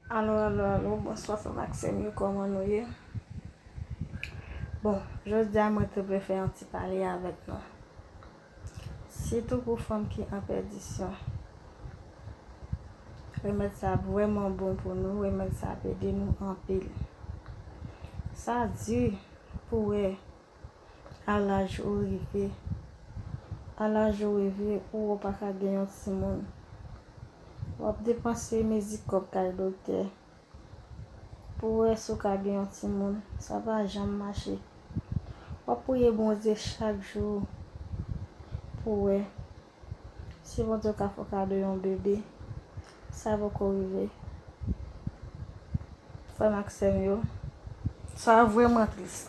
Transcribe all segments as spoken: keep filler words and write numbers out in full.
Alo, alo, alo, bonswa frè m ak sè m yo, kòman nou ye? Bon, jodi a mwen te vle fè yon ti pale avèk nou. Sitou pou fanm ki an pèdisyon. Remèd sa ap vrèman bon pou nou, remèd sa ap ede nou anpil. Sa di pou wè a laj ou rive. A laj ou rive, ou pa ka gen yon timoun. W ap depanse mezi kòb kay doktè. Pou wè si w ka gen yon timoun, sa pa janm mache. W ap priye Bondye chak jou pou wè si Bondye ka fè w kado yon bebe. Sa poko rive. Frè m ak sè m yo, sa vrèman tris.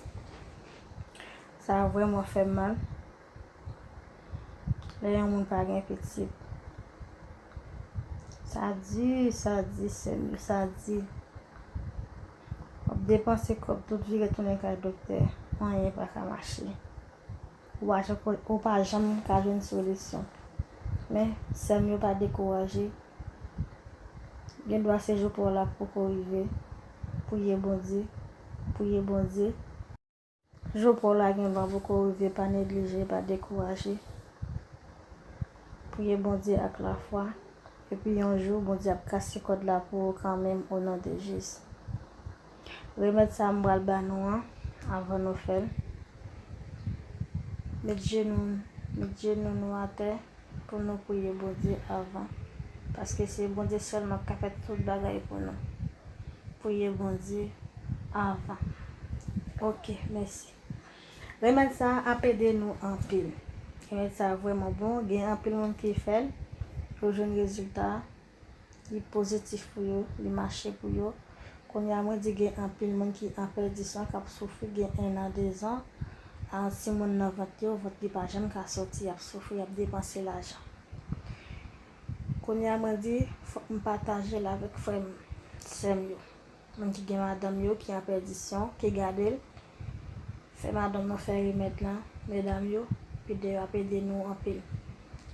Sa vrèman fè m mal. Lè yon moun pa gen pitit. Sa di, sa di, sè m yo, sa di. W ap depanse kòb, tout vire tounen kay doktè. Anyen pa ka mache. Ou pa janm, ou pa janm ka jwenn solisyon. Men, sè m yo, pa dekouraje. Gen dwa se jou pa w la poko rive. Priye Bondye. Priye Bondye. Jou pa w la gen dwa poko rive, pa neglije, pa dekouraje. Priye Bondye ak lafwa. Epi yon jou, Bondye ap kase kòd la pou ou kanmenm, o non de Jezi. Remèd sa a m pral ba nou an, avan nou fè l. Met jenou, met jenou nou atè pou nou priye Bondye avan. Paske se Bondye sèlman k ka fè tout bagay pou nou. Priye Bondye avan. Ok, mèsi. Remèd sa a ap ede nou anpil. Remèd sa a vrèman bon. Gen anpil moun ki fè l, yo jwenn rezilta. Li pozitif pou yo, li mache pou yo. Kounye a, mwen di gen anpil moun ki an pèdisyon, k ap soufri, gen ennan, dezan, a, timoun nan vant yo, vant li pa janm ka sòti, y ap soufri, y ap depanse lajan. Kounye a, mwen di, fòk m pataje l avèk frè m, sè m yo. Moun ki gen madanm yo ki an pèdisyon, ki gade l, fè madanm nou fè remèd lan, medam yo, videyo ap ede nou anpil.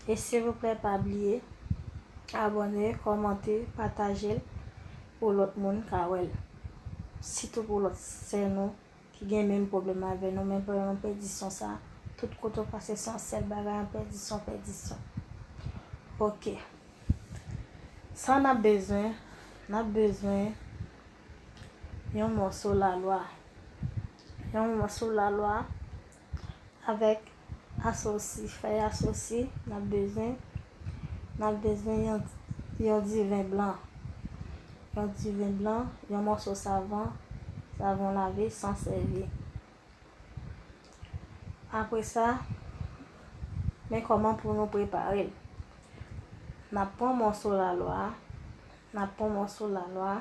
E silvouplè, pa bliye abòne, kòmante, pataje l pou lòt moun ka wè l. Sitou pou lòt sè nou ki gen menm pwoblèm avè nou, menm pwoblèm an pèdisyon sa. Tout kote w pase, se yon sèl bagay, an pèdisyon, pèdisyon. Ok. Sa n ap bezwen, n ap bezwen yon mòso lalwa. Yon mòso lalwa avèk asosi, fèy asosi, n ap bezwen, n ap bezwen yon, yon diven blan. Yon diven blan, yon mòso savon, savon lave san sèvi. Apre sa, men kòman pou nou prepare l. N ap pran mòso lalwa a, n ap pran mòso lalwa a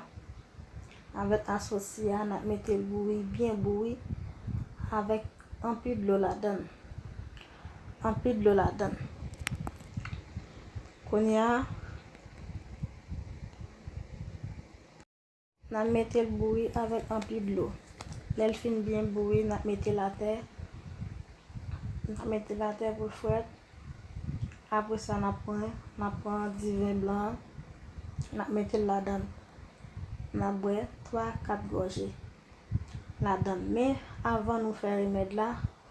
avèk asosi a, n ap mete l bouyi, byen bouyi, avèk anpil dlo ladan l. Anpil dlo ladan l. Kounye a, n ap mete l bouyi avèk anpil dlo. Lè l fin byen bouyi, n ap mete l atè. N ap mete l atè pou l frèt. Apre sa, n ap pran, n ap pran diven blan an, n ap mete l ladan l. N ap bwè twa a kat gòje ladan l. Men, avan nou fè remèd la,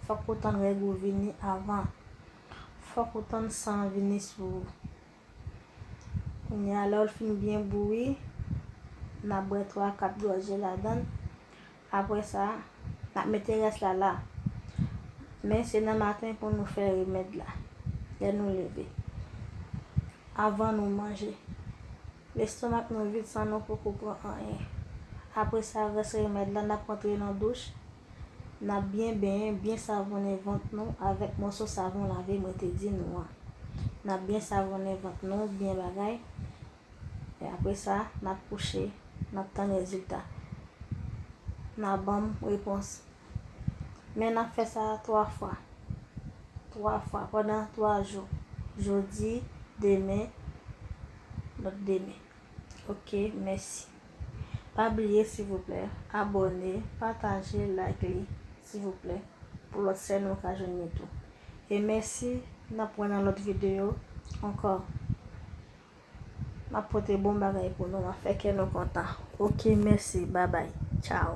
fòk ou tann règ ou vini avan. Fòk ou tann san an vini sou ou. Kounye a, lè w fin byen bouyi, n ap bwè twa kat gòje ladan l. Apre sa, n ap mete rès la la. Men se nan maten pou nou fè remèd la, lè nou leve. Avan nou manje. Lestomak nou vid san nou poko pran anyen. Apre sa, rès remèd la, n ap rantre nan douch. N ap byen benyen, byen savonnen vant nou avèk mòso savon lave mwen te di nou an. N ap byen savonnen vant nou, byen bagay. E apre sa, n ap kouche, n ap tann rezilta. N ap ban m repons. Men n ap fè sa twa fwa. Twa fwa pandan twa jou. Jodi, demen, lòt demen. Ok, mèsi. Pa bliye, silvouplè, abòne, pataje, like li, silvouplè, pou lòt sè nou ka jwenn li tou. E mèsi, n ap wè nan lòt videyo ankò. N M ap pote bon bagay pou nou, m ap fè kè nou kontan. Ok, mèsi, babay, tchaw.